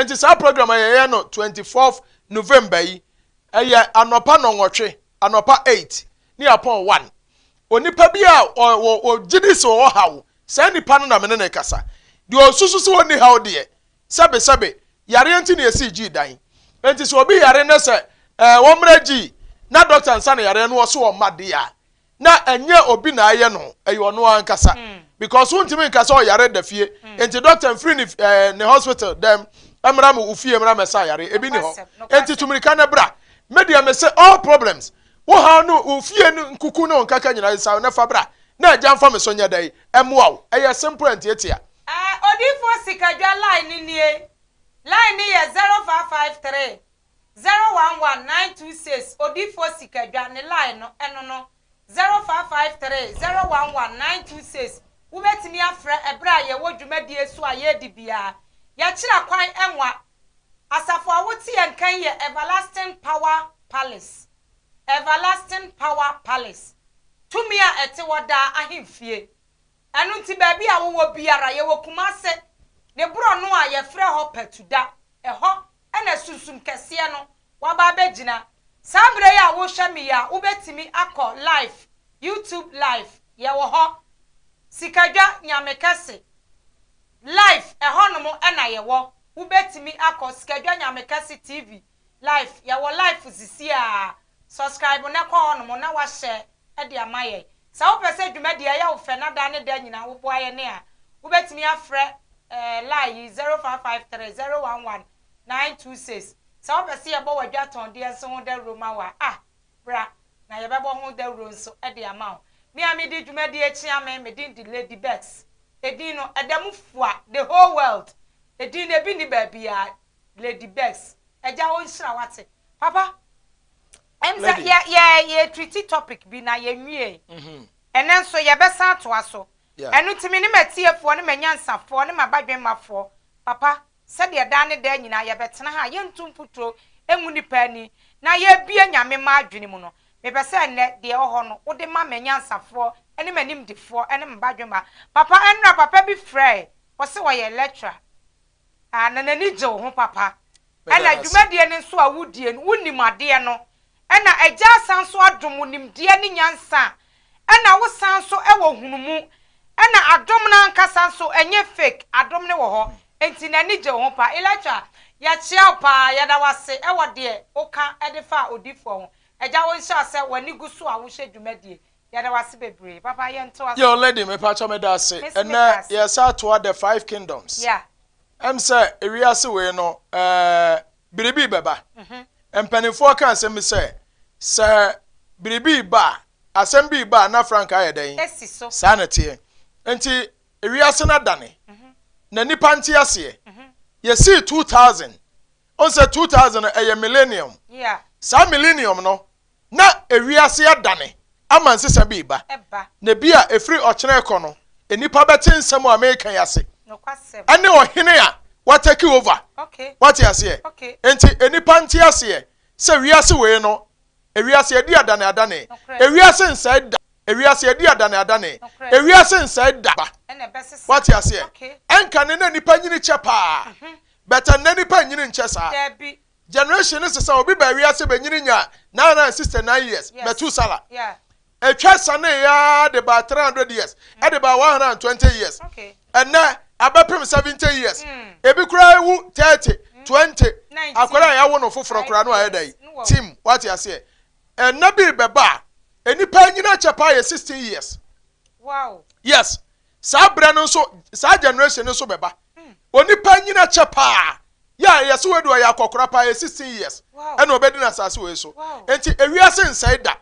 Enti saa program a yɛyɛ no 24th November yi, ɛyɛ anɔpa nɔnwɔtwe, anɔpa 8 ne apɔn 1. Onipa bi a ɔgye di sɛ ɔwɔ haw, saa nipa no na me ne no kasa. Deɛ ɔsusu sɛ ɔnni haw deɛ, sɛbesɛbe, yareɛ nti na yɛsii gyii dan. Enti sɛ obi yare na sɛ ɛɛ wɔmmrɛ gyii na dɔkta nsa no yareɛ no ɔso ɔmma deɛ a, na ɛnyɛ obi na ayɛ no, ɛyɛ ɔno ankasa. Because wontumi nka sɛ ɔyare da fie, enti dɔkta mfiri ne ɛɛ ne hospital dɛm mmra mo fie mmra mɛsa yare, ebi ni hɔ. Enti tumirika no bra. Me deɛ me se all problems, wo haw no, wo fie no nkuku ne wo nkaka nyinaa nsa na fa bra na agya mfa me so nyɛ dɛn ɛmmoa wo. Ɛyɛ simple and tiatia. Eh, Odiyifoɔ Sikadwa line no nie, line no yɛ 0553 011 926, Odiyifoɔ Sikadwa ne line no ɛno no, 0553 011 926, wobɛtumi afrɛ ɛberɛ a yɛwɔ dwumadie so a yɛredi biara. Yɛkyerɛ kwan ɛnwa. Asafo a wote yɛn nka yi yɛ Everlasting Power Palace, Everlasting Power Palace, tumi a ɛte hɔ daa ahemfie. Ɛno nti baabi a wowɔ biara, yɛwɔ Kumase, ne borɔno a yɛfrɛ hɔ Patuda, ɛhɔ na Sunsum Kɛseɛ no waba abɛgyina. Saa berɛ yi a wohwɛ me yi a, wobɛtumi akɔ live, YouTube live, yɛwɔ hɔ. Sikadwa Nyame Kɛse live, ɛhɔnom na yɛwɔ. Wobɛtumi akɔ Sikadwa Nyame Kɛse TV live, yɛwɔ live sisi a. Subscribe na kɔ hɔnom na wahyɛ de ama yɛn. Sɛ wopɛ sɛ dwumadi a ɛyɛ wo fɛ na daa ne da nyinaa woboa yɛn a, wobɛtumi afrɛ line yi 0553 011 926. Sɛ wopɛ sɛ yɛbɔ w'adwatɔndeɛ nso ho dawuro ma wo a, ah, bra na yɛbɛbɔ ho dawuro nso de ama wo. Me a medi dwumadi akyi ame, me din de Lady Bex. Edin no, ɛda mu fua, the whole world. Edin no, ebi nni baabiara, Lady Bex. Agya ɔnhyira wo ate. Papa, ɛm sɛ Lady. yɛ yɛ yɛ treat topic bi na yɛnwie. Ɛnɛ nso yɛbɛsan atoa so. Ɛno nti me ne m'atiefoɔ ne m'anyansafoɔ ne m'abadwemmafoɔ, papa, sɛdeɛ daa ne daa nyinaa yɛbɛtena ha a yɛntu mfuturo ngu nnipa ani na yɛrebue Nyame mma adwene mu no, mepɛ sɛ ɛnnɛ deɛ ɛwɔ hɔ no wode ma m'anyansafoɔ ne m'animdefoɔ ne m'abadwemma. Papa, ɛnnora papa bi frɛɛ, ɔse ɔyɛ lecturer. Ah, na n'ani gye wo ho papa. Meda Ɛna no ase. dwumadie no nso a wodie no, wonim adeɛ no. Ɛna Agya asan nso adom wo nimdeɛ ne nyansa. Ɛna wo san nso wɔ hunumu. Ɛna adom no ankasa nso, ɛnyɛ fake, adom no wɔ hɔ. Enti n'ani gye wo ho paa. Electra, yɛkyea wo paa, yɛda wo ase wɔ deɛ woka de faa odiyifoɔ ho. Agya wo nhyira sɛ w'ani gu so a wohwɛ dwumadie. Yɛda wo ase bebree. Papa, yɛntoa Yo so. lady, mepakyɛ meda ase. Me nso meda Ɛnɛ ase. yɛsa atoa the five kingdoms. Ɛm sɛ ewiase wei no, biribi bɛba. Mpanimfoɔ ka asɛm bi sɛ biribi ba a, asɛm bi ba a na frankaa yɛ dɛn? Esi so. Saa na teɛ. Nti ewiase no adane na nipa nte aseɛ. Yɛsii 2000, ɔn sɛ 2000 no ɛyɛ millennium. Saa millennium no na ewiase adane ama nsesa bi ba. Ɛba. Na bi a efiri ɔkyerɛ kɔ no, nipa bɛte nsɛm a meka yi ase. Nokwasɛm. Ɛne ɔhene a watake over. Wate aseɛ? Okay. Nti nipa nte aseɛ sɛ wiase wei no, ewiase adi adane adane. Nokorɛ. Ewiase nsɛe da. Ewiase adi adane adane. Nokorɛ. Ewiase nsɛe da. Ɛna ɛbɛsesa. Wate aseɛ? Okay. Ɛnka ne na nipa nyini kyɛ paa. Bɛtɛ nnɛ nipa nyini nkyɛ saa. Dabi. Generation ne sesa, obi ba wiase bɛnyini nya 969 years. Metusala. Etwa sane ya de ba 300 years, ɛde ba 120 years. Ɛnɛ abɛpem 70 years. Ebi koraa ewu 30, 20. 19. Akwadaa a yɛawo no foforɔ koraa no ayɛ dɛ 5 years. Tim, wate aseɛ? Ɛnɛ bi bɛba a nipa nyina kyɛ paa yɛ 16 years. Yes, saa berɛ no nso, saa generation no nso bɛba, onipa nyina kyɛ paa yɛ a yɛsɛ wei de ɔyɛ akɔkora paa yɛ 16 years. Ɛna ɔbɛdi no asase wei so. Nti ewiase nsɛe da.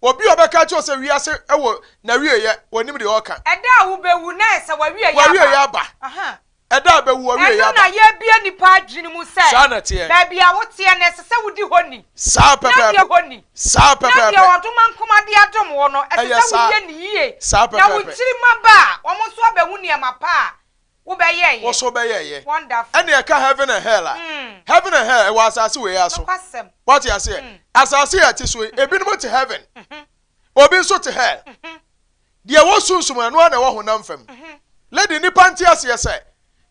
Obi a ɔbɛka kyerɛ sɛ wiase ɛwɔ n'awieyɛ, wɔnim deɛ ɔka. Ɛda a wobɛwu na ɛsɛ wawie yɛ Wawie yɛ aba. aba. Ɛda a bɛwu, wawie yɛ Ɛno aba. na yɛbie nipa adwene mu sɛ Saa na teɛ. baabi a woteɛ no, ɛsɛ sɛ wodi hɔ ni. Saa Na deɛ pɛpɛɛpɛ. hɔ ni. Saa Na deɛ pɛpɛɛpɛ. ɔdoma nkomade adom wo no, ɛsɛ Ɛyɛ sɛ saa. woyɛ ne yie. Saa Na wo pɛpɛɛpɛ. nkyirimma ba a, wɔn nso abɛhu nneɛma pa a wobɛyɛɛyɛ. Wo so bɛyɛɛyɛ. Wonderful. Ɛne ɛka heaven and hell a, heaven and hell ɛwɔ asase wei aso. Nokwasɛm. Wate aseɛ? Asase a ɛte so yi, ebinom te heaven, obi nso te hell. Deɛ ɛwɔ sunsum, ɛno ara na ɛwɔ honam fam. Lady, nipa nte aseɛ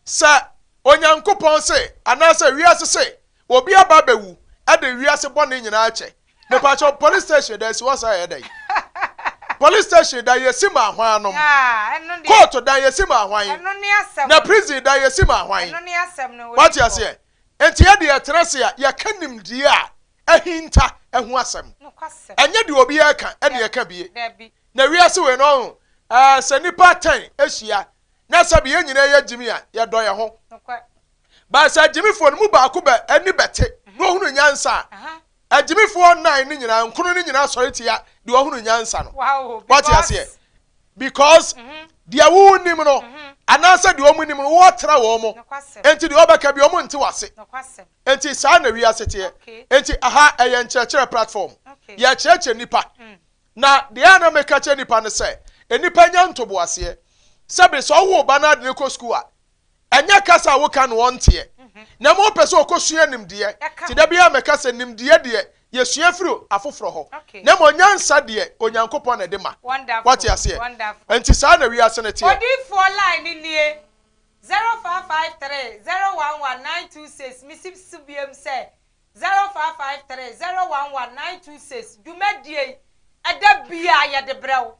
sɛ Onyankopɔn se anaasɛ wiase se obi aba abɛwu de wiase bɔne nyinaa akyɛ. Mepakyɛw, police station dan si hɔ saa ɛyɛ dɛn? Police station dan yɛsi ma hwan nom? Court dan yɛsi ma hwan? Na prison dan yɛsi ma hwan? Wate aseɛ? Enti yɛde yɛtena ase a yɛka nimdeɛ a ahinta ho asɛm. Ɛnyɛ deɛ obiara ka ɛne yɛka bie. Na wiase wei no ɔho, ɛɛ sɛ nipa tɛn ahyia na sɛbi yɛn nyinaa yɛ gyimi a, yɛdɔ yɛn ho. But sɛ agyimifoɔ no mu baako bɛ ani bɛte na ɔhunu nyansa a, agyimifoɔ nnan no nyinaa, nkono no nyinaa sɔre tia deɛ ɔhunu nyansa no. Wate aseɛ? Because deɛ wo nim no, anaasɛ deɛ wɔn nim no, wɔtra wɔn mo. Enti deɛ ɔbɛka bi wɔn nte wase. Enti saa na wiase teɛ. Enti aha ɛyɛ nkyerɛkyerɛ platform. Yɛkyerɛkyerɛ nipa. Na deɛ a na meka kyerɛ nnipa ne sɛ, nnipa nya ntoboaseɛ. Sɛbe sɛ ɔwo wo ba na ade no kɔ sukuu a, ɛnyɛ kasa a woka no ɔnteɛ. Na mmom ɔpɛ sɛ ɔkɔsua nimdeɛ. Nti da biara meka sɛ nimdeɛ deɛ, yɛsua firi afoforɔ hɔ. Na mmom nyansa deɛ, Onyankopɔn na ɛde ma. Woate aseɛ? Nti saa na wiase no teɛ. Odiyifoɔ line no nie, 0553 011 926 Mesi so biom sɛ 0553 011 926 Dwumadie yi, ɛda biara yɛde brɛ wo.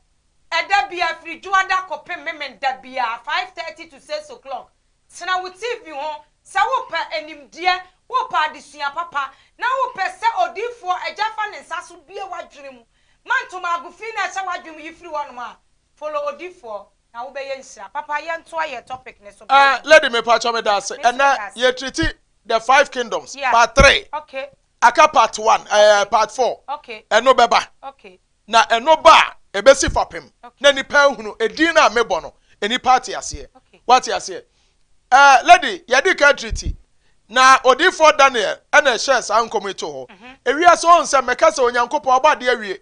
Ɛda biara, firi Dwoada kɔpem Memenda biara, 5:30 to 6 o'clock. Tena wo TV ho sɛ wopɛ animdeɛ, wopɛ adesua papa, na wopɛ sɛ odiyifoɔ Agya fa ne nsa so bue w'adwene mu ma ntomago fi no a ɛhyɛ w'adwene mu yi firi hɔnom a, follow odiyifoɔ na wobɛyɛ nhyira. Papa, yɛntoa yɛn topic no so. Eh, lady mepakyɛw meda ase. Me nso Ɛnɛ meda ase. yɛ treati The Five Kingdoms Yeah. part 3. Okay. Aka part 1, eh, part 4. Okay. Ɛno bɛba. Okay. Na ɛno ba a, ɛbɛsi fapem. Okay. Na nipa ahunu edin no a mebɔ no, nnipa ate aseɛ. Okay. Wate aseɛ? Eh, lady, yɛde ka treaty. Na odiyifoɔ Daniel ɛna ɛhyɛɛ saa nkɔm yi too hɔ. Ewiase ɔn sɛ mɛka sɛ Onyankopɔn abɔ adeɛ awie.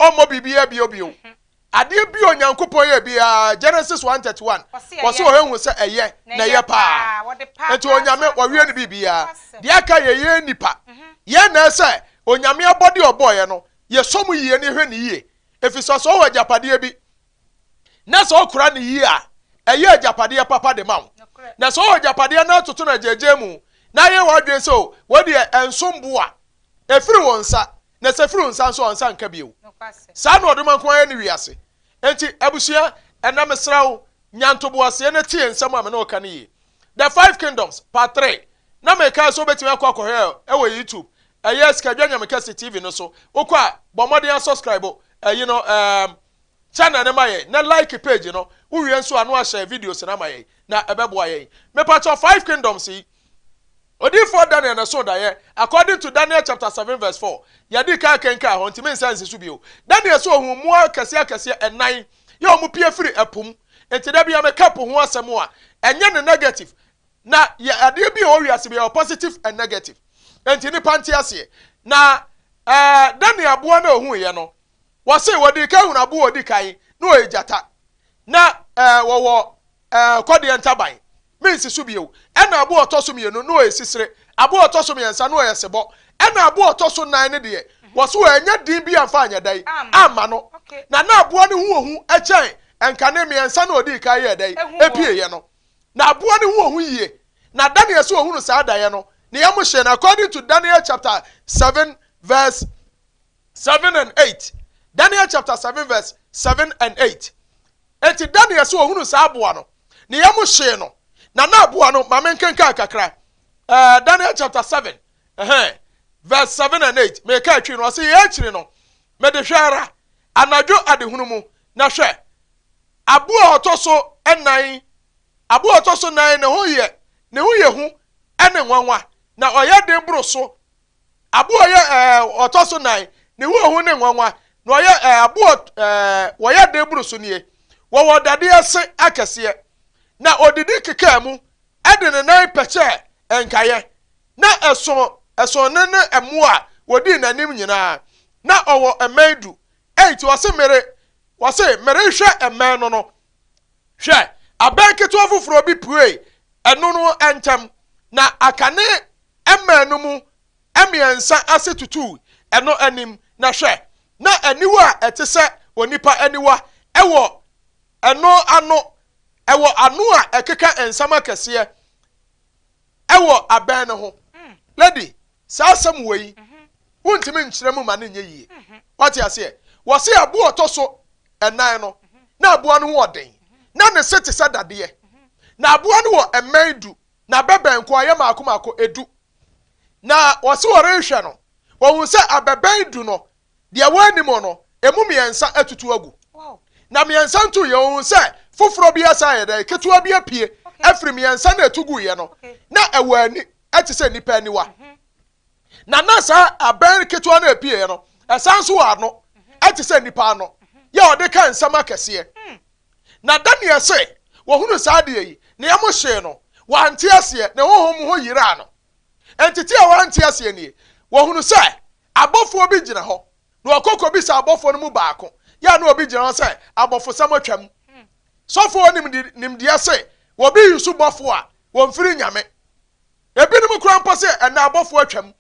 Ɔmmɔ biribiara bio bio. Adeɛ bi a Onyankopɔn yɛɛ biara, Genesis 1:31, wɔse wɔhwɛ hu sɛ ɛyɛ, na ɛyɛ paa. Enti Onyame, wɔwie no biribiara. Deɛ aka yɛ yɛn nnipa. Yɛn na ɛsɛ Onyame abɔdeɛ a ɔbɔeɛ no, yɛsɔ mu yie na yɛhwɛ no yie. Ɛfiri sɛ, sɛ ɔwɔ agyapadeɛ bi, na sɛ ɔkora no yie a, ɛyɛ agyapadeɛ papa de ma wo. Na sɛ ɔwɔ agyapadeɛ na atoto no agyaagyaa mu, na ayɛ w'adwene sɛ o, wei deɛ ɛnsom bo a, ɛfiri wo nsa, na sɛ ɛfiri wo nsa nso a, wo nsa nka bio. Saa na ɔdoma nko ara yɛ ne wiase. Enti, abusua, ɛnnɛ mesrɛ wo, nya ntoboaseɛ na tie nsɛm a me ne wo ka no yie. The Five Kingdoms, Part 3. Na mekae sɛ wobɛtumi akɔ akɔhwɛ ɛwɔ YouTube. Ɛyɛ Sikadwa Nyame Kɛse TV no so. Wokɔ a, bɔ mmɔden asubscribe ɛyi no, um, channel no ma yɛn, na like page no. Wowie nso a, na wahyɛ videos no ama yɛn, na ɛbɛboa yɛn. Mepakyɛw, Five Kingdoms yi, Odiyifoɔ Daniel na ɛsoo daeɛ, according to Daniel chapter 7 verse 4. Yɛadi kan akenkan hɔ, nti mensan nsi so bio. Daniel sɛ ohuu mmoa akɛseɛ akɛseɛ ɛnan yɛ wɔn pue firi ɛpo mu. Nti da biara meka po ho asɛm a, ɛnyɛ ne negative. Na yɛ adeɛ bi a ɛwɔ wiase bi ɛwɔ positive and negative. Nti nipa nte aseɛ. Na ɛɛ Daniel aboa no a ohuiɛ no, wɔse wɔdii kan hunu aboa a ɔdi kan na ɔyɛ gyata. Na ɛɛ wɔwɔ Ɛɛ, kɔdeɛ ntaban. Mensi so bio. Ɛna aboa a ɔtɔ so mmienu, na ɔyɛ sisire. Aboa a ɔtɔ so mmiɛnsa, na ɔyɛ sebɔ. Ɛna aboa a ɔtɔ so nnan no deɛ, wɔse wɔannya din bi amfa anyɛ dɛn? Amma no. Na na aboa no ho ɔhu kyɛn nkane mmiɛnsa no a ɔdii kan yɛɛ dɛn? Ɛpieeɛ no. Na aboa no ho ɔhu yie. Na Daniel sɛ ɔhunu saa daeɛ no, ne yam hyee no. According to Daniel chapter 7 verse 7 and 8. Daniel chapter 7 verse 7 and 8. Enti Daniel sɛ ɔhunu saa aboa no, ne yam hyee no. Na na aboa no, ma menkenkan kakra. Uh, Daniel chapter 7, uh, verse 7 and 8. Meka atwi no, ɔse yɛ akyiri no, mede hwɛ ara, anadwo adehunu mu, na hwɛ, aboa a ɔtɔ so nnan, aboa a ɔtɔ so nnan ne ho yɛ, ne ho yɛ hu ne nwanwa, na ɔyɛ den boro so. Aboa ɔyɛ ɛɛ ɔtɔ so nan, ne ho ehu ne nwanwa, na ɔyɛ ɛɛ aboa ɛɛ wɔyɛ den boro so nie. Wɔwɔ dadeɛ se akɛseɛ, na odidi kekaa mu de ne nan pɛkyɛɛ nkaeɛ, na ɛso ɛso ne ne mmoa a wɔdii n'anim nyinaa. Na ɔwɔ mmɛn du. Enti ɔse mere wɔse merehwɛ mmɛn no no, hwɛ, abɛn ketewa foforɔ bi puee ɛno no ntam, na akane mmɛn no mu mmiɛnsa ase tutuu ɛno anim, na hwɛ, na aniwa a ɛte sɛ onipa aniwa wɔ ɛno ano, ɛwɔ ano a ɛkeka nsɛm akɛseɛ. Ɛwɔ abɛn no ho. Lady, saa asɛm wɔ yi, wontumi nkyerɛ mu ma no nyɛ yie. Wate aseɛ? Wɔse aboa ɔtɔ so ɛnan no, na aboa no ho ɔden, na ne se te sɛ dadeɛ. Na aboa no wɔ mmɛn 10, na abɛbɛn nko ayɛ maako maako 10. Na wɔse wɔrehwɛ no, wɔhu sɛ abɛbɛn 10 no, deɛ ɛwɔ anim no, emu mmiɛnsa atutu agu. Na mmiɛnsa nto yɛ, wɔhu sɛ foforɔ bi asa ayɛ dɛ, ketewa bi apue afiri mmiɛnsa na ɛtu guiɛ no, na ɛwɔ ani ɛte sɛ nnipa aniwa. Na saa abɛn ketewa no apue no, ɛsan nso wɔ ano ɛte sɛ nnipa ano, yɛ ɔde ka nsɛm akɛseɛ. Na Daniel se, wɔhunu saa adeɛ yi, ne yam hyee no, wante aseɛ, ne honhom ho yiraa no. Ntete a wante aseɛ nie, wɔhunu sɛ abɔfoɔ bi gyina hɔ, na wɔkɔ kɔbisa abɔfoɔ no mu baako, yɛ a na obi gyina hɔ sɛ abɔfosɛm atwam. Sɔfoɔ nimdeɛ se, wɔbi yi so bɔfoɔ a, wɔmfiri Nyame. Ebinom kora mpo sɛ ɛnɛ abɔfoɔ atwam.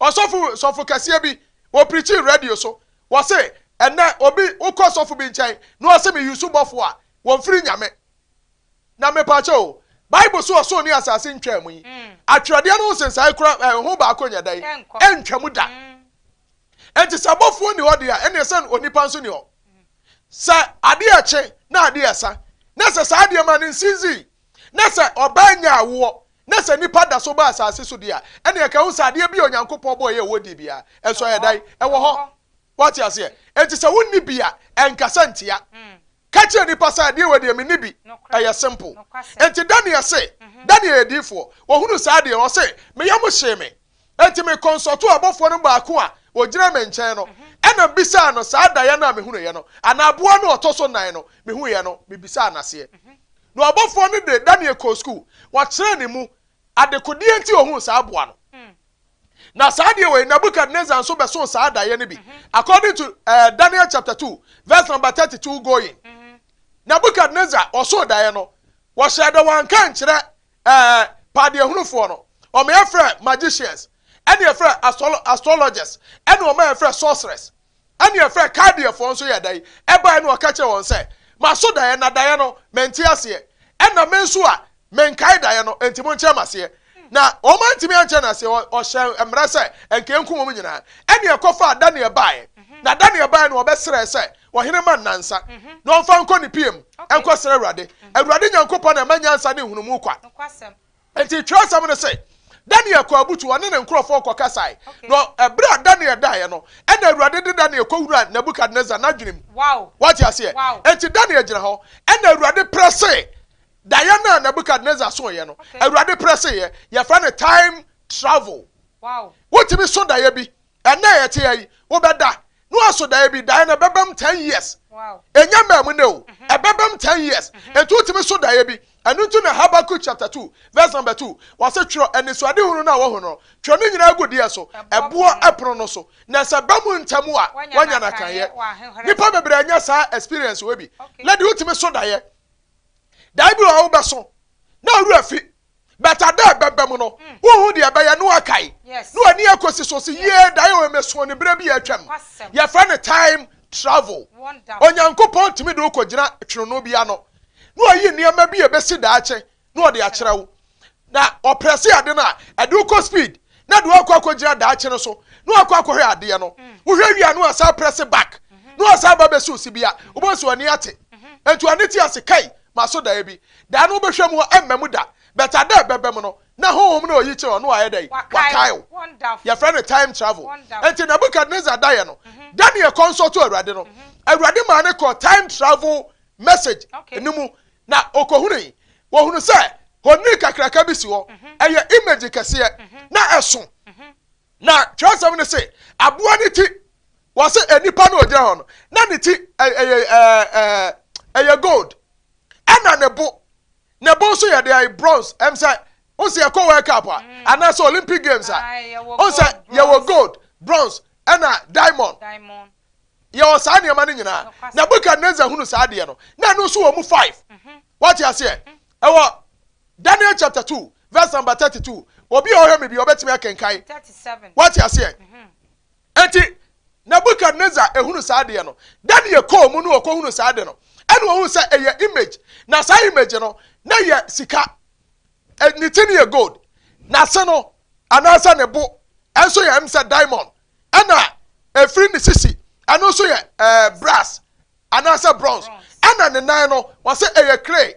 Ɔsɔfo sɔfo kɛseɛ bi, wɔpirikyi radio so, wɔse ɛnɛ obi wokɔ sɔfo bi nkyɛn na ɔse me yi so bɔfoɔ a, wɔmfiri Nyame. Na mepakyɛ o, Bible so ɔsoro ne asase ntwaa mu yi, atwerɛdeɛ no ho nsensae kora ho baako nyɛ dɛn? Ɛntwa mu da. Enti sɛ abɔfoɔ ni hɔ deɛ a, ɛneɛ sɛ onipa nso ni hɔ. Sɛ adeɛ ɛkye na adeɛ ɛsa, na sɛ saa adeɛ ma no nsinzii, na sɛ ɔbaa nya awoɔ, na sɛ nipa da so ba asase so deɛ a, ɛneɛ ka ho sɛ adeɛ bi a Onyankopɔn bɔɔ yɛ ɛwɔ di biara, ɛnso ɛyɛ dɛn? Ɛwɔ hɔ. Wate aseɛ? Enti sɛ wonni bi a, ɛnkasa ntia. Ka kyerɛ nipa sɛ adeɛ wɔ deɛ menni bi. Ɛyɛ simple. Enti Daniel se, Daniel yɛ diifoɔ, wɔhunu saa adeɛ no, ɔse, me yam hyee me. Enti me kɔnsɔto abɔfoɔ no baako a ɔgyina me nkyɛn no, ɛna mebisaa no saa daeɛ no a mehunuiɛ no, anaa aboa no a ɔtɔ so nnan no, mehuiɛ no, mebisaa no aseɛ. Na ɔbɔfoɔ no de Daniel kɔɔ sukuu, wɔkyerɛɛ ne mu adekodeɛ nti ɔhuu saa aboa no. Na saa deɛ wei, Nebuchadnezzar nso bɛsoo saa daeɛ no bi. According to Daniel chapter 2, verse number 32 going. Nebuchadnezzar ɔsoo daeɛ no, wɔhyɛɛ da wɔanka nkyerɛ paadeɛhunufoɔ no. Wɔn yɛfrɛ magicians, ɛne yɛfrɛ astrologers, ɛne wɔn yɛfrɛ sorcerers, ɛne yɛfrɛ Chaldeafoɔ nso yɛ dae. Ɛbaeɛ no ɔka kyerɛ wɔn sɛ, maso daeɛ na daeɛ no mente aseɛ, ɛna me nso a menkae daeɛ no, enti monkyerɛ m'aseɛ. Na wɔn antumi ankyerɛ no aseɛ, ɔhyɛ mmara sɛ ɛnka ɛnku wɔn nyinaa. Ɛne ɛkɔfaa Daniel baeɛ. Na Daniel baeɛ no ɔbɛsrɛɛ sɛ ɔhene ma nnansa na ɔmfa nkɔ ne pie mu nkɔsrɛ Awurade. Awurade Nyankopɔn na ɛma nyansa ne nhunumu kwa. Enti twerɛsɛm no se, Daniel kɔɔ abutu, ɔne ne nkurɔfoɔ kɔkasae. Na ɛberɛ a Daniel daeɛ no, ɛna Awurade de Daniel kɔwuraa Nebukadnesar n'adwene mu. Wate aseɛ? Enti Daniel gyina hɔ, ɛna Awurade prɛsee daeɛ no a Nebukadnesar soeɛ no. Awurade prɛseeɛ. Yɛfrɛ no time travel. Wotumi so daeɛ bi, ɛnna yɛte ha yi, wobɛda na waso daeɛ bi, daeɛ no ɛbɛbam 10 years. Ɛnya mmaa mu nɛ o, ɛbɛbam 10 years. Enti wotumi so daeɛ bi. Ɛno nti na Habakkuk chapter 2 verse number 2, wɔse twerɛ anisoadehunu no a wɔhu no, twerɛ ne nyinaa gu deɛ so, ɛboɔ ɛpono no so. Na sɛ ba mu ntɛm a, woanya no akanyɛ. Nnipa bebree anya saa experience wɔ bi. Lady, wotumi so daeɛ. Daeɛ bi wɔ hɔ wobɛso na owura fi. But ada ɛbɛba mu no, wohu deɛ ɛbɛyɛ na wakae. Na w'ani akɔsi so sɛ yie daeɛ wɔ meso ne berɛ bi a atwam. Yɛfrɛ no time travel. Onyankopɔn tumi de wo kɔgyina twono bi ano na wayi nneɛma bi a ɛbɛsi daakye na ɔde akyerɛ wo. Na ɔprɛse ade no a, ɛde wo kɔ speed na de wakɔ akɔgyina daakye no so na wakɔ akɔhwɛ adeɛ no. Wohwɛ wie a na wasan prɛse back na wasan ba bɛsi wo sibea. Wobɛhu sɛ w'ani ate. Enti w'ani te ase kai, maso daeɛ bi. Daeɛ no wobɛhwɛ mu hɔ ɛmma mu da. But ada a ɛbɛba mu no, na honhom no a ɔyi kyerɛ wo no wayɛ dɛn? Wakae wo. Yɛfrɛ no time travel. Enti Nebuchadnezzar daeɛ no, Daniel kɔnsɔltoo Awurade no. Awurade maa no kɔɔ time travel message no mu, na ɔkɔhunui. Wɔhunu sɛ honi kakraka bi si hɔ. Ɛyɛ image kɛseɛ, na ɛso. Na twerɛsɛm no se, aboa no ti, wɔse nnipa no ɔgyina hɔ no, na ne ti ɛyɛ ɛyɛ gold, ɛna ne bo, ne bo nso yɛ deɛ bronze. Ɛm sɛ n sɛ yɛkɔ World Cup a, anaasɛ Olympic Games a, n sɛ yɛwɔ gold, bronze, ɛna diamond. Yɛwɔ saa nneɛma no nyinaa. Nebuchadnezzar hunu saa adeɛ no, na ɛno nso wɔ mu 5. Wate aseɛ? Ɛwɔ Daniel chapter 2 verse number 32. Obi a ɔhwɛ me bi ɔbɛtumi akenkan. Wate aseɛ? Enti Nebuchadnezzar ehunu saa adeɛ no, Daniel kɔɔ mu no ɔkɔhunu saa ade no, ɛna ɔhunu sɛ ɛyɛ image, na saa image no na yɛ sika. Ne ti no yɛ gold, N'ase no anaasɛ ne bo nso yɛ m sɛ diamond, ɛna ɛfiri ne sisi ɛno nso yɛ brass anaasɛ bronze, ɛna ne nan no wɔsɛ ɛyɛ clay.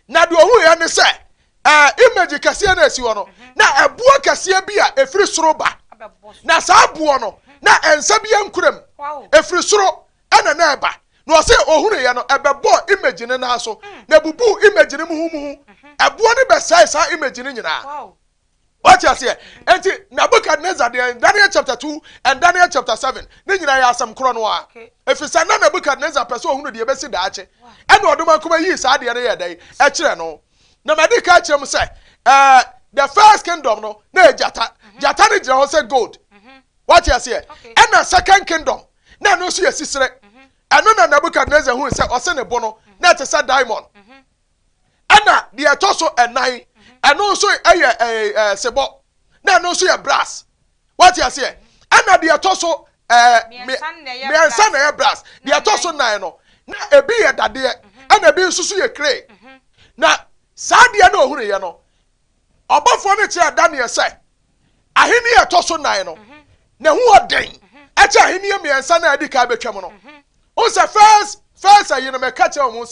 Na deɛ ɔhuiɛ ne sɛ image kɛseɛ na ɛsi hɔ no, na ɛboɔ kɛseɛ bi a ɛfiri soro ba, na saa boɔ no na ɛnsa bi nkura mu, ɛfiri soro ɛna na ɛba. Na ɔsɛ ɔhunuiɛ no, ɛbɛbɔɔ image no nan so na ɛbubuu image no muhumuhu. Ɛboɔ no bɛsɛe saa image no nyinaa. Wate aseɛ? Enti Nebuchadnezzar deɛ, Daniel chapter 2 and Daniel chapter 7 ne nyinaa yɛ asɛm korɔ no a. Ɛfiri sɛ na Nebuchadnezzar pɛ sɛ ɔhunu deɛ ɛbɛsi daakye, ɛna ɔdomankoma yii saa adeɛ no yɛ dɛn ɛkyerɛ no. Na madi ka akyerɛ mu sɛ the first kingdom no na yɛ gyata. Gyata no gyina hɔ sɛ gold. Wate aseɛ? Ɛna second kingdom na ɛno nso yɛ sisire. Ɛno na Nebuchadnezzar hui sɛ ɔse ne bo no na ɛte sɛ diamond. Ɛna deɛ ɛtɔ so ɛnan, ɛno nso yɛ ɛɛ ɛɛ sebɔ, na ɛno nso yɛ brass. Wate aseɛ? Ɛna deɛ ɛtɔ so 3 na ɛyɛ brass. Deɛ ɛtɔ so 4 no, na ebi yɛ dadeɛ, ɛna ebi nso so yɛ clay. Na saa deɛ na ohunu yɛ no, ɔbɔfoɔ no kyerɛ Daniel sɛ ahenni a ɛtɔ so 4 no ne ho ɔden ɛkyɛ ahenni 3 na adi kan bɛtwam no. N sɛ first ayi no, mɛka kyerɛ wɔn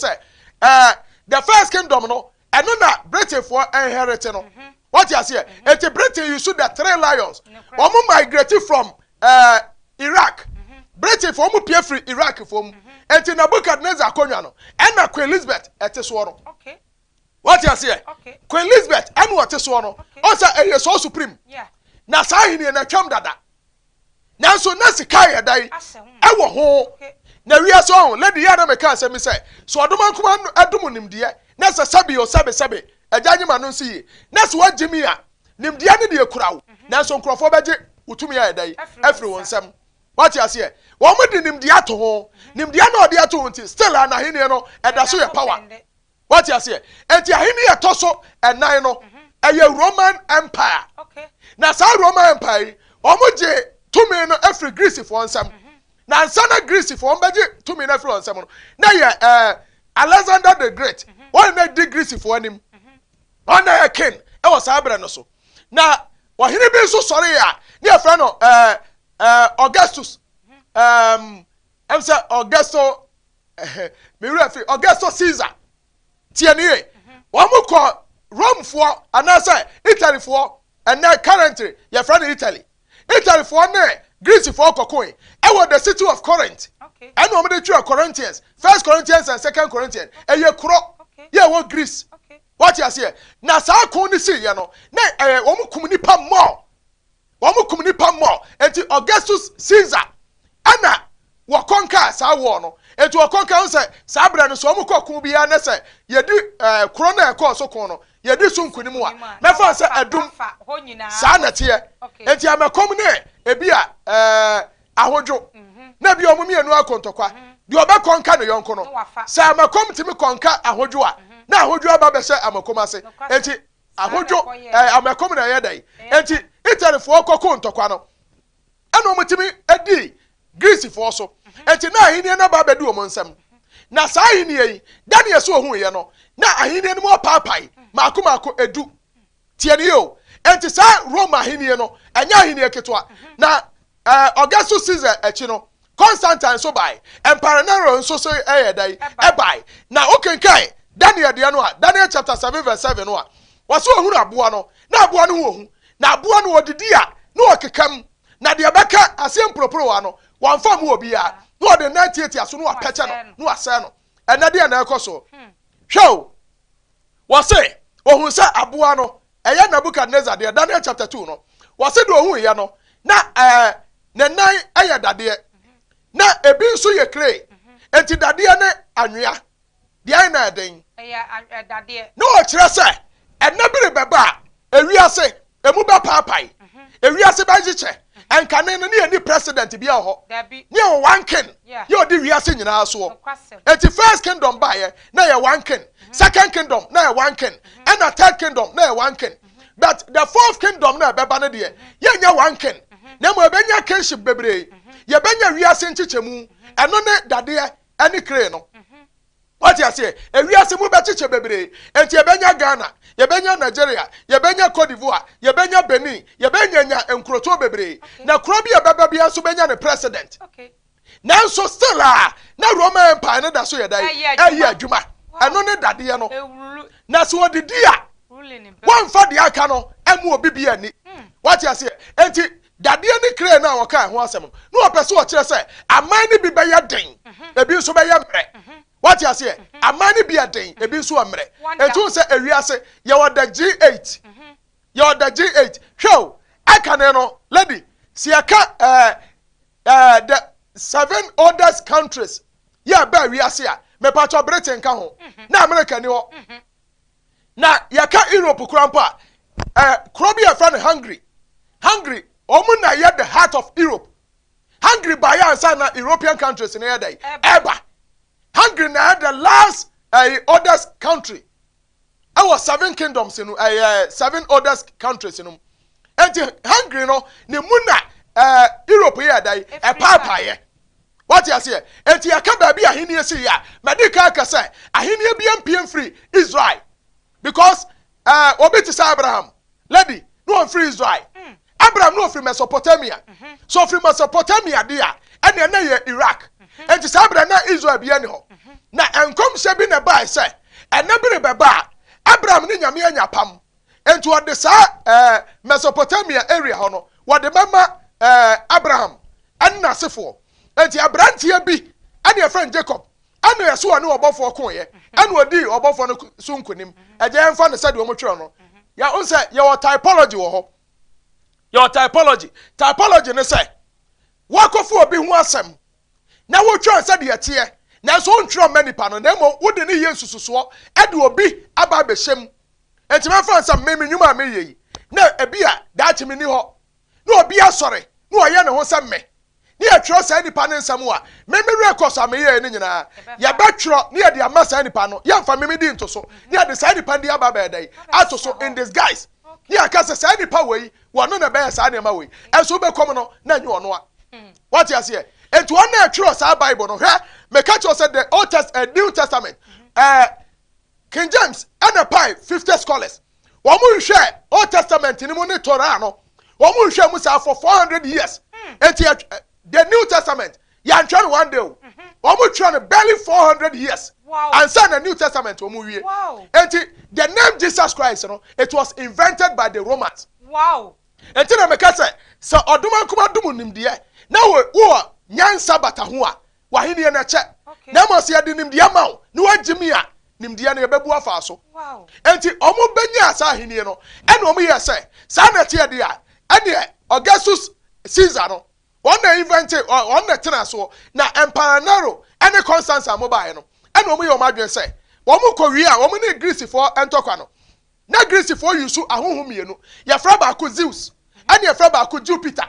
sɛ the first kingdom no, ɛno na Britainfoɔ inherit no. Wate aseɛ? Eti Britain use the three lions. Wɔn migrate from Iraq. Britainfoɔ wɔn pie firi Iraq foɔ mu. Eti Nebuchadnezzar akonnwa no, ɛna Queen Elizabeth ɛte soɔ no. Wate aseɛ? Queen Elizabeth ɛna ɔte soɔ no. Ɔsɛ ɛyɛ so supreme. Na saa ahenni na twam dada, nanso na sika yɛ dan ɛwɔ ho. Na wiase ɔho lady yɛ na meka asɛm bi sɛ so ɔdoma nkoma ɛdom nimdeɛ na sɛ sɛbi o sɛbi sɛbi agya nyima no nsi yie na sɛ wagye mi a, nimdeɛ no deɛ kura wo, nanso nkurɔfoɔ bɛgye wotumi ayɛ dan afiri wɔn nsam. Wate aseɛ? Wɔn de nimdeɛ ato ho. Nimdeɛ na ɔde ato ho nti still a n'ahenni no ɛda so yɛ power. Wate aseɛ? Enti ahenni ɛtɔ so 4 no ɛyɛ Roman Empire. Na saa Roman Empire yi, wɔn gye tumi no afiri Greecefoɔ nsam. Na ansa na Greecefoɔ wɔn bɛgye tumi no afiri wɔn nsam no, na yɛ Alexander the Great. Wɔn na di Greecefoɔ anim. Wɔn na yɛ king ɛwɔ saa berɛ no so. Na ɔhene bi nso sɔre a ne yɛfrɛ no ɛɛ ɛɛ Augustus, ɛm sɛ Augusto, me wura fi Augustus Caesar. Tie ne ye, wɔn kɔ Romefoɔ anaasɛ Italyfoɔ, ɛnɛ currently yɛfrɛ no Italy, Italyfoɔ ne Greecefoɔ kɔkoe ɛwɔ the city of Corinth. Ɛna wɔn de twerɛ Corinthians, First Corinthians and Second Corinthians. Ɛyɛ korɔ yɛ ɛwɔ Greece. Wate aseɛ? Na saa ko ne si yɛ no, na ɛyɛ wɔn kum nipa mɔ, wɔn kum nipa mɔ. Eti Augustus Caesar ɛna wɔkɔnka saa wɔ no. Eti wɔkɔnka ho sɛ saa berɛ no so wɔn kɔ ko biara ne sɛ yɛdi koro na ɛkɔɔ so ko no yɛdi so nkunim a, mɛfa sɛ ɛdum saa nɛteɛ. Eti amɛkɔm ne ebi a ahodwo na ebi a wɔn mmienu akɔ ntɔkwa, deɛ ɔbɛkɔnka ne yɔnko no, sɛ amɛkɔm tumi kɔnka ahodwo a, na ahodwo aba bɛhyɛ amɛkɔm ase. Eti ahodwo amɛkɔm na ɛyɛ dɛ. Eti Italyfoɔ kɔko ntɔkwa no, ɛna wɔn tumi di Greecefoɔ so. Eti na ahenni no aba abɛdi wɔn nsam. Na saa ahenni yi, Daniel so ohun yɛ no, na ahenni no mu apaapae maako maako 10. Tie ne yie o. Eti saa Rome ahenni no, ɛnyɛ ahenni ketewa. Na Augustus Caesar akyi no, Constantine nso bae. Emperor Nero nso so ɛyɛ dɛ ɛbae. Na okenkan Daniel deɛ no a, Daniel chapter 7 verse 7 no a, wɔsɛ ohunu aboa no, na aboa no ho ohu. Na aboa no wɔdidi a na ɔkeka mu, na deɛ bɛka aseɛ mporoporowa no wɔmfa mu obiara, na ɔde nan tiatia so na wapɛkyɛ no na wasɛe no. Ɛnɛ deɛ na ɛkɔ so, hwɛ o. Wɔse ohun sɛ aboa no ɛyɛ Nebuchadnezzar deɛ, Daniel chapter 2 no. Wɔse deɛ ohun yɛ no, na ne nan ɛyɛ dadeɛ, na ebi nso yɛ clay. Enti dadeɛ ne anwea deɛ ayɛ na ɛden na ɔkyerɛ sɛ ɛnɛ bere bɛba a ewiase emu bɛpaapae, ewiase bɛnkyekyɛ. Ɛnkane no ne yɛni president bi wɔ hɔ, ne yɛwɔ one king yɛ ɔdi wiase nyinaa soɔ. Eti first kingdom baayɛ na yɛ one king, second kingdom na yɛ one king, ɛna third kingdom na yɛ one king. But the fourth kingdom na ɛbɛba no deɛ, yɛnyɛ one king, na mmom ɛbɛnya kingship bebree. Yɛbɛnya wiase nkyekyɛmu. Ɛno ne dadeɛ ɛne clay no. Wate aseɛ? Ewiase mu bɛkyekyɛ bebree. Enti yɛbɛnya Ghana, yɛbɛnya Nigeria, yɛbɛnya Cote d'Ivoire, yɛbɛnya Benin, yɛbɛnyanya nkurotoɔ bebree. Na kuro bi a ɛbɛba biara nso bɛnya ne president. Nanso still a, na Roman Empire no da so yɛ dɛn? Ɛyɛ adwuma. Ɛno ne dadeɛ no. Na sɛ ɔdidi a, wɔmfa deɛ aka no ɛmu obi bi ani. Wate aseɛ? Enti dadeɛ ne clay no a wɔkaa ho asɛm no, na wɔpɛ sɛ wɔkyerɛ sɛ aman no bi bɛyɛ den, ebi nso bɛyɛ mmerɛ. Wate aseɛ? Aman no bi yɛ den, ebi nso yɛ mmerɛ. Enti wohu sɛ ewiase, yɛwɔ the G8. Yɛwɔ the G8. Hwɛ o, ɛkane no, lady, sɛ yɛka ɛɛ ɛɛ the seven oldest countries yɛ ɛbaa wiase a, mepatwɔ Britain ka ho, na America ni hɔ. Na yɛka Europe koraa mpo a, eh, kuro bi a yɛfrɛ no Hungary. Hungary, wɔn na ɛyɛ the heart of Europe. Hungary baeɛ ansa na European countries no yɛ dɛn? Ɛba. Hungary na ɛyɛ the last eh, oldest country ɛwɔ seven kingdoms no, ɛyɛ seven oldest countries no mu. Enti Hungary no, ne mu na eh, Europe yɛ dɛn? Ɛpaapaeɛ. Wate aseɛ? Enti yɛka baabi a ahennie si yɛ a, madi kan aka sɛ ahennie bi mpue mfiri Israel. Because eh, obi te sɛ Abraham, lady, na ɔmfiri Israel. Abraham na ɔfiri Mesopotamia. So ɔfiri Mesopotamia de a, ɛnneɛ na ɛyɛ Iraq. Enti saa berɛ na Israel bi ani hɔ. Na nkɔmhyɛ bi na ɛbae sɛ, ɛnɛ bere bɛba a, Abraham ne Nyame anya apam. Enti wɔde saa ɛɛ Mesopotamia area hɔ no, wɔde bɛma ɛɛ Abraham ɛne n'asefoɔ. Enti aberanteɛ bi ɛne yɛfrɛ no Jacob ɛna yɛso ɔne ɔbɔfoɔ koeɛ ɛna ɔdii ɔbɔfoɔ no so nkonim. Ɛgya yɛmfa no sɛdeɛ wɔn twerɛ no. Yɛ n sɛ yɛwɔ typology wɔ hɔ. Yɛwɔ typology. Typology ne sɛ wakɔfo obi ho asɛm na wotwerɛ sɛdeɛ ɛteɛ nanso wontwerɛ mma nipa no na mmom wode ne yɛ nsususoɔ ɛde obi aba abɛhyɛ mu. Enti mɛmfa no sɛ me me nnwuma a meyɛ yi, na ebia daakye minni hɔ, na obi asɔre na ɔyɛ ne ho sɛ me, na yɛtwerɛ saa nipa no nsɛm a, me me records a meyɛeɛ no nyinaa, yɛbɛtwerɛ na yɛde ama saa nipa no, yɛmfa me me din nto so, na yɛde saa nipa no din aba abɛyɛ dɛn? Ato so in disguise, na yɛaka sɛ saa nipa wei, wɔno na ɛbɛyɛ saa nneɛma wei, ɛnso wobɛkɔ mu no, na ɛnyɛ ɔno a. Wate aseɛ? Enti wɔn na ɛtwerɛ saa Bible no, hwɛ, meka kyerɛ wo sɛ the Old Test, New Testament, eh, King James ɛna pae 50 scholars. Wɔn nhwɛ Old Testament no mu ne Torah no. Wɔn nhwɛ mu saa for 400 years. Enti the New Testament yɛantwerɛ no one day o. Wɔn twerɛ no barely 400 years. Ansa na New Testament wɔn wie. Enti the name Jesus Christ no, it was invented by the Romans. Wow. Enti na meka sɛ sɛ ɔdomankoma dom nimdeɛ na wowɔ nyansa bata ho a, W'ahenni no kyɛ. Na mmom sɛ yɛde nimdeɛ ma wo na woagye me a, nimdeɛ no yɛbɛbu afa so. Enti wɔbɛnyaa saa ahenni no, ɛna wɔyɛɛ sɛ, saa na ɛteɛ deɛ a, ɛneɛ Augustus Caesar no, wɔn na invente, wɔn na ɛtenaa soɔ. Na Emperor Nero ne Constantine a wɔbaeɛ no, ɛna wɔyɛɛ wɔn adwene sɛ, wɔkɔwie a, wɔn ne Greecefoɔ ntɔkwa no. Na Greecefoɔ use ahonhom mmienu, yɛfrɛ baako Zeus, ɛne yɛfrɛ baako Jupiter.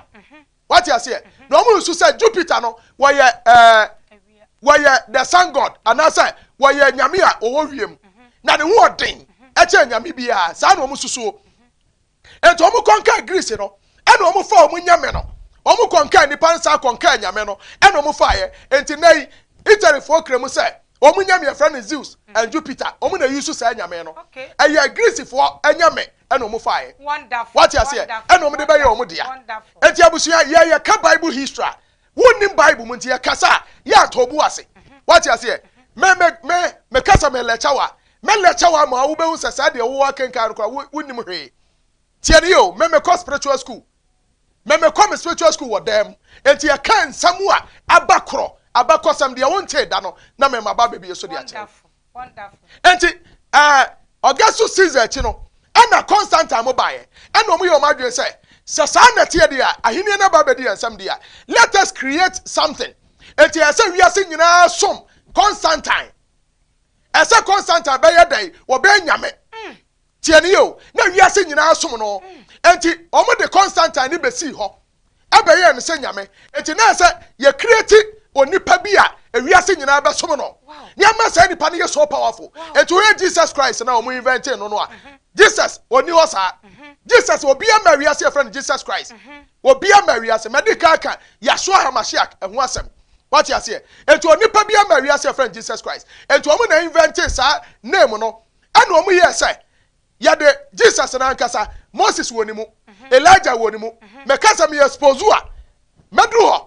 Wate aseɛ? Na wɔn nso sɛ Jupiter no, wɔyɛ ɛɛ wɔyɛ the sun god anaasɛ wɔyɛ nyame a wɔwɔ wiem na ne ho ɔden ɛkyɛn nyame biara. Saa na wɔn susuo. Nti wɔn kɔnkaa Greece no, ɛna wɔn fa wɔn nyame no, wɔn kɔnkaa nipa nsa kɔnkaa nyame no, ɛna wɔn faeɛ. Nti nnɛ yi Italyfoɔ kura mu sɛ wɔn nyame yɛfrɛ no Zeus and Jupiter, wɔn na use saa nyame no. Ɛyɛ Greecefoɔ nyame ɛna wɔn faeɛ. Wate aseɛ? Ɛna wɔn de bɛyɛ wɔn dea. Enti abusua, yɛ yɛ ka Bible history a, wonnim Bible mu nti yɛ kasa a, yɛ atɔ bu ase. Wate aseɛ? Me me me me kasa me lɛkyɛ wa, me lɛkyɛ wa ma wobɛhu sɛ saa deɛ wowɔ akenkan no koraa wonnim hwee. Tie ne yɛ o, me me kɔ spiritual school. Me me kɔ me spiritual school wɔ dan mu. Enti yɛ ka nsɛm a aba korɔ, abakɔsɛm deɛ wontee da no, na me ma ba bɛbie so de akyerɛ wo. Enti ɛɛ Augustus Caesar akyi no, ɛna Constantine mo baeɛ. Ɛna wɔn yɛ wɔn adwene sɛ, sɛ saa na ɛteɛ deɛ a, ahenni no aba abɛdi yɛn nsam deɛ a, let us create something. Enti ɛyɛ sɛ wiase nyinaa som Constantine. Ɛsɛ Constantine bɛyɛ dɛn? Wɔbɛyɛ nyame. Tie no yie o, na wiase nyinaa som no. Enti wɔde Constantine no bɛsii hɔ bɛyɛɛ no sɛ nyame. Enti na ɛsɛ yɛ create onipa bi a wiase nyinaa bɛsom no. Nneɛma saa nipa no yɛ so powerful. Enti woyɛ Jesus Christ na wɔn invente no no a, Jesus ɔni hɔ saa. Jesus obi ama wiase yɛfrɛ no Jesus Christ. Obi ama wiase. Madi kan ka Yahshua HaMashiach ɛho asɛm. Wate aseɛ? Enti onipa biara mmaa wiase a yɛfrɛ no Jesus Christ. Enti wɔn na inventee saa name no, ɛna wɔn yɛɛ sɛ yɛde Jesus no ankasa, Moses wɔ ne mu, Elijah wɔ ne mu. Meka sɛ meyɛ expose a, mɛduru hɔ.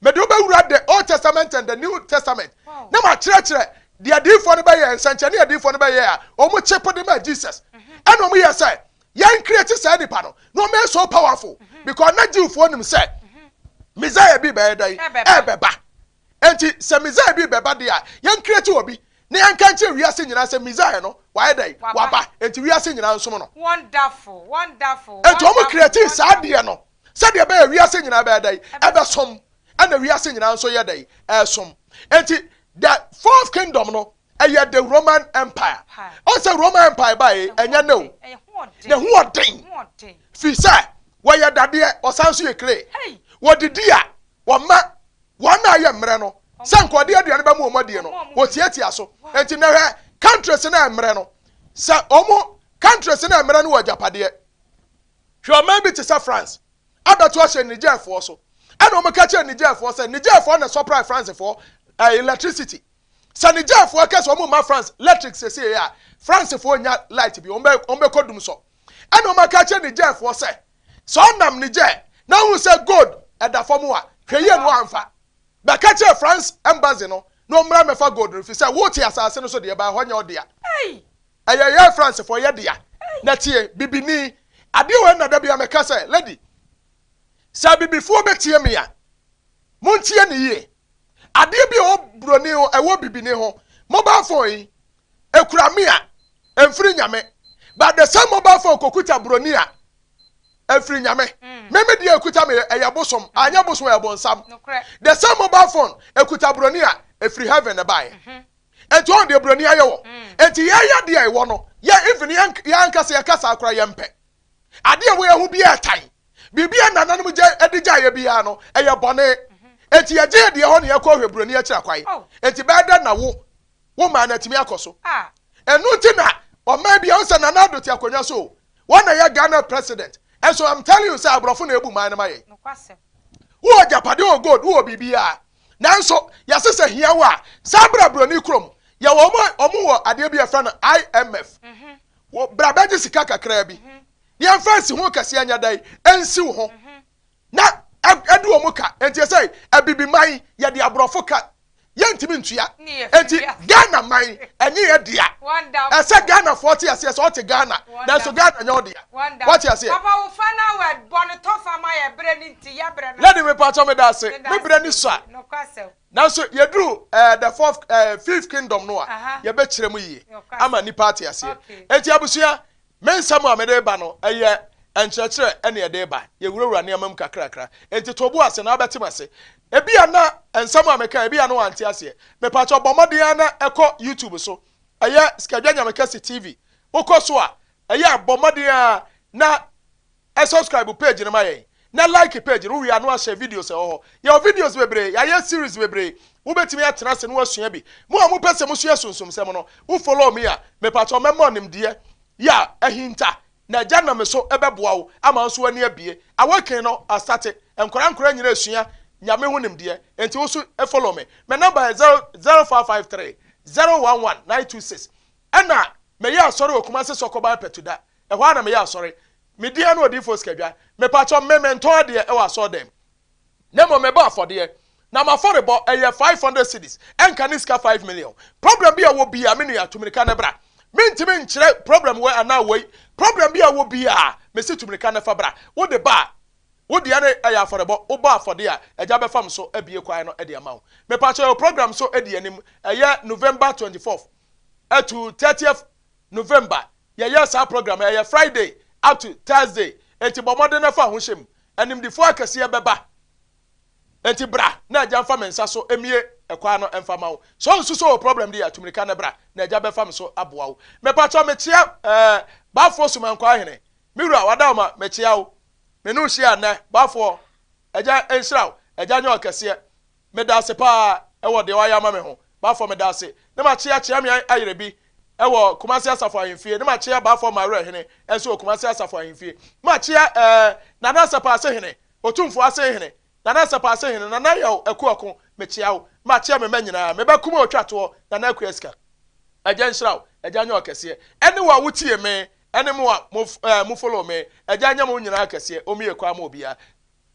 Mede wo bɛwura the Old Testament and the New Testament na makyerɛkyerɛ deɛ adiyifoɔ no bɛyɛ, nsɛnkyerɛnne a adiyifoɔ no bɛyɛ a wɔn kyepo de maa Jesus. Ɛna wɔn yɛ sɛ yɛn create saa nipa no na wɔn yɛ so powerful because na Jewfoɔ nim sɛ Messiah bi bɛyɛ dɛn ɛbɛba. Enti sɛ Messiah bi bɛba deɛ a yɛn create obi na yɛn ka nkyerɛ wiase nyinaa sɛ Messiah no wayɛ dɛn waba. Enti wiase nyinaa nsom no. Wonderful, wonderful. Enti wɔn create saa deɛ no Sɛdeɛ ɛbɛyɛ wiase nyinaa bɛyɛ dɛn? Ɛbɛsom. Ɛna wiase nyinaa nso yɛ dɛn? Ɛresom. Enti, the fourth kingdom no, ɛyɛ the Roman Empire. Ɔn sɛ Roman Empire bae, ɛnyɛ nnɛ o. Ne ho ɔden. Firi sɛ, wɔyɛ dadeɛ, wɔsan nso yɛ clay. Wɔdidi a, wɔma wɔn a ayɛ mmerɛ no, sɛ nka ɔde aduane bɛma wɔn adie no, wɔtiatia so. Enti nnɛ hwɛ, countries no a ɛmmerɛ no, sɛ wɔn, countries no a ɛmmerɛ no wɔ agyapadeɛ. Hwɛ ɔman bi te sɛ France abɛto ahyɛ Nigerfoɔ so. Ɛna wɔn ka kyerɛ Nigerfoɔ sɛ Nigerfoɔ na supply Francefoɔ eh, electricity. Sɛ Nigerfoɔ ka sɛ wɔn mma France electric sesei a, Francefoɔ nya light bi, wɔn bɛ wɔn bɛkɔ dum sɔ. Ɛna wɔn aka kyerɛ Nigerfoɔ sɛ sɛ ɔnam Niger na ɔhu sɛ gold ɛda fam a, hwɛ yie na wɔamfa. Bɛka kyerɛ France embassy no na wɔmmra mmɛfa gold no fi sɛ wote asase no so deɛ, ba ɛhɔ nyɛ wo dea. Ɛyɛ yɛn Francefoɔ yɛ dea. Na tie, bibini, adeɛ wei na da biara meka sɛ, lady, sɛ abibifoɔ bɛtie me a, montie no yie. Adeɛ bi a ɛwɔ buroni ho, ɛwɔ bibini ho, mobile phone yi, ɛkura me a, ɛmfiri Nyame. But the same mobile phone kɔkuta buroni a, ɛfiri Nyame. Me me deɛ ɛkuta me ɛyɛ bosom, anyɛ bosom ɛyɛ bonsam. The same mobile phone ɛkuta buroni a, ɛfiri heaven na ɛbaeɛ. Enti wɔn deɛ buroni ayɛ wɔ. Enti yɛyɛ deɛ ɛwɔ no, yɛ even yɛn yɛn ankasa yɛ kasa koraa yɛn mpɛ. Adeɛ ɛwɔ yɛn ho biara ɛtan. Biribi a nananom gya ɛde gya yɛ biara no ɛyɛ bɔne. Enti yɛgye yɛ deɛ hɔ na yɛkɔ hwɛ buroni akyiri akwan. Enti bɛyɛ dɛn na wo wo man no atumi akɔ so? Ɛno nti na ɔman bi a ɔnsɛ Nana Addo te akonnwa so o. Wɔn na ɛyɛ Ghana president. Ɛnso I'm telling you sɛ aborɔfo na ebu man no ma yɛn. Wowɔ agyapade, wowɔ gold, wowɔ biribiara. Nanso yɛse sɛ hia wo a, san bra buroni kurom. Yɛwɔ wɔn a wɔn wɔ adeɛ bi a yɛfrɛ no IMF. Wɔ bra bɛgye sika kakraa bi. Na yɛmfa nsi ho kɛseɛ nyɛ dɛn? Ɛnsi wo ho. Na ɛde wɔn ka. Enti ɛsɛ abibiman yɛde aborɔfo ka yɛntumi ntua. Enti Ghana man ɛnyɛ yɛ dea. Ɛsɛ Ghanafoɔ te aseɛ sɛ ɔte Ghana nanso Ghana nyɛ ɔdea. Wate aseɛ? Papa wo final word bɔ no tɔfa ma yɛ berɛ no nti yɛ berɛ no. Lady mepakyɛw meda ase. Me berɛ ni sua. Nanso yɛduru eh, the fourth eh, fifth kingdom no a yɛbɛkyerɛ mu yie ama nipa ate aseɛ. Enti abusua Me nsɛm a mede reba no, ɛyɛ nkyerɛkyerɛ na ɛde reba. Yɛwurawura nneɛma mu kakrakra. Enti to bo ase na wobɛte m'ase. Ebia na nsɛm a mekae, ebia na wante aseɛ. Mepakyɛw bɔ mmɔden ara na kɔ YouTube so. Ɛyɛ Sikadwa Nyame Kɛse TV. Wokɔ so a, ɛyɛ a bɔ mmɔden ara na subscribe page no ma yɛn, na like page no. Wowie a na wahyɛ videos a ɛwɔ hɔ. Yɛwɔ videos bebree, yɛayɛ series bebree. Wobɛtumi atena ase na woasua bi. Mo a mopɛ sɛ mosua sunsumsɛm no, wo follow me a, mepakyɛw mɛma wo nimdeɛ yɛ a ahinta, na Agya nam me so bɛboa wo ama wo nso w'ani abue. Awakening no astate, nkwadaa nkwadaa nyinaa resua Nyame ho nimdeɛ, enti wo nso follow me. Me number yɛ 0553 011 926. Ɛna meyɛ asɔre wɔ Kumasi Sɔkɔban Pɛtuda. Ɛhɔ ara na meyɛ asɔre. Me din ne Odiyifoɔ Sikadwa. Mepakyɛw, me mentɔn adeɛ wɔ asɔɔdɛm. Na mmom mebɔ afɔdeɛ. Na m'afɔrebɔ, ɛyɛ 500 cedis. Ɛnka ne sika 5 million. Problem bi a ɛwɔ biara, me nua, tu mirika na bra. Mentumi nkyerɛ problem wei anaa wei. Problem bi a ɛwɔ biara, mese tu mirika na fa bra. Wode ba a, wo deɛ no ɛyɛ afɔrebɔ. Wobɔ afɔdeɛ a, Agya bɛfa me so abue kwan no de ama wo. Mepakyɛw, yɛwɔ program nso di anim. Ɛyɛ November 24th to 30th November. Yɛyɛ saa program yi, ɛyɛ Friday up to Thursday, enti bɔ mmɔden na fa ho hyɛ mu. Animdefoɔ akɛseɛ bɛba, enti bra na Agya mfa me nsa so mmue ɛkwan no mfa ma wo. Sɛ wonsu sɛ wowɔ problem deɛ a, tu mirika na bra na Agya bɛfa me so aboa wo. Mepakyɛw mekyea eh, Baafoɔ Sumankwaa Hene, me wura Wadaoma mekyea wo. Me ne wo hyia nnɛ, Baafoɔ, Agya nhyira wo, Agya nyɛ wo kɛseɛ. Medase paa wɔ deɛ wayɛ ama me ho. Bafo medase. Ne makyea Kyeame Ayerebi wɔ Kumasi Asafo Ahemfie. Ne makyea Bafo Mawerɛ Hene nso wɔ Kumasi Asafo Ahemfie. Makyea eh, Nana Asapaase Hene, Otumfoɔ Asen Hene, Nana Asapaase Hene, Nana Yaw Akuako. Mekyea wo. Makyea me mma nyinaa. Me ba kumaa a ɔtwa toɔ, Nana Akua Sika. Agya nhyira wo. Agya nyɛ wo kɛseɛ. Ɛne wo a wotie me, ɛne mo a mo eh, mo follow me. Agya nyɛ mo nyinaa kɛseɛ. Ɔmmue kwan ma obiara.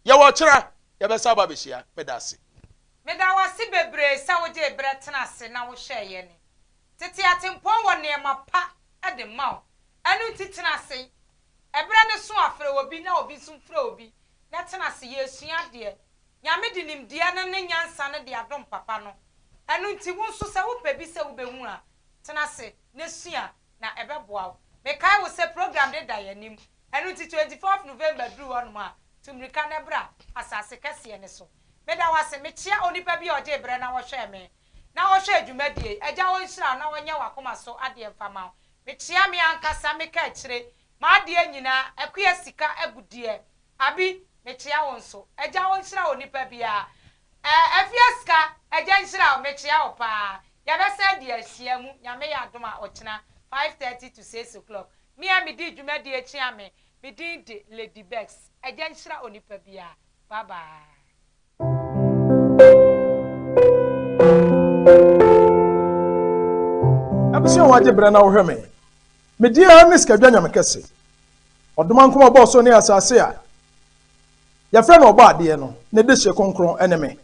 Yɛwɔ ɔkyena, yɛbɛsan aba abɛhyia. Meda ase. Meda wo ase bebree sɛ wogyee berɛ tena ase na wohwɛɛ yɛn. Tete atempɔn wɔ nneɛma pa de ma wo. Ɛno nti tena ase. Ɛberɛ no so a, frɛ obi na obi nso mfrɛ obi na tena ase. Yɛresua adeɛ. Nyame de nimdeɛ no ne nyansa no de adom papa no. Ɛno nti wo nso sɛ wopɛ bi sɛ wobɛhu a, tena ase na sua na ɛbɛboa wo. Mekae wo sɛ program de da yɛn anim. Ɛno nti 24th November duru hɔnom a, tu mmirika na bra asase kɛseɛ no so. Meda wo ase. Mekyea onipa bi a ɔgyee berɛ na ɔhwɛɛ me na ɔhwɛɛ dwumadie yi. Agya ɔnhyira wo na ɔnyɛ w'akoma so adeɛ mfa ma wo. Mekyea me ankasa me kaakyire, m'adeɛ nyinaa, Akua sika agudeɛ. Abi, mekyea wo nso. Agya ɔnhyira onipa biara. Eh, Afia sika, Agya nhyira wo, mekyea wo paa. Yɛbɛsan adi ahyia mu, Nyame yɛ adom a, ɔkyena, 5:30 to 6 o'clock. Me a medi dwumadie kyea me, me din de Lady Becks. Agya nhyira onipa biara. Bye bye. Abusua a wɔagye berɛ na wohwɛ me. Me din ara ne Sikadwa Nyame Kɛse. Ɔdomankoma ɔbɔɔ soro ne asase a yɛfrɛ no Ɔbɔadeɛ no, ne dehye kronkron ne me.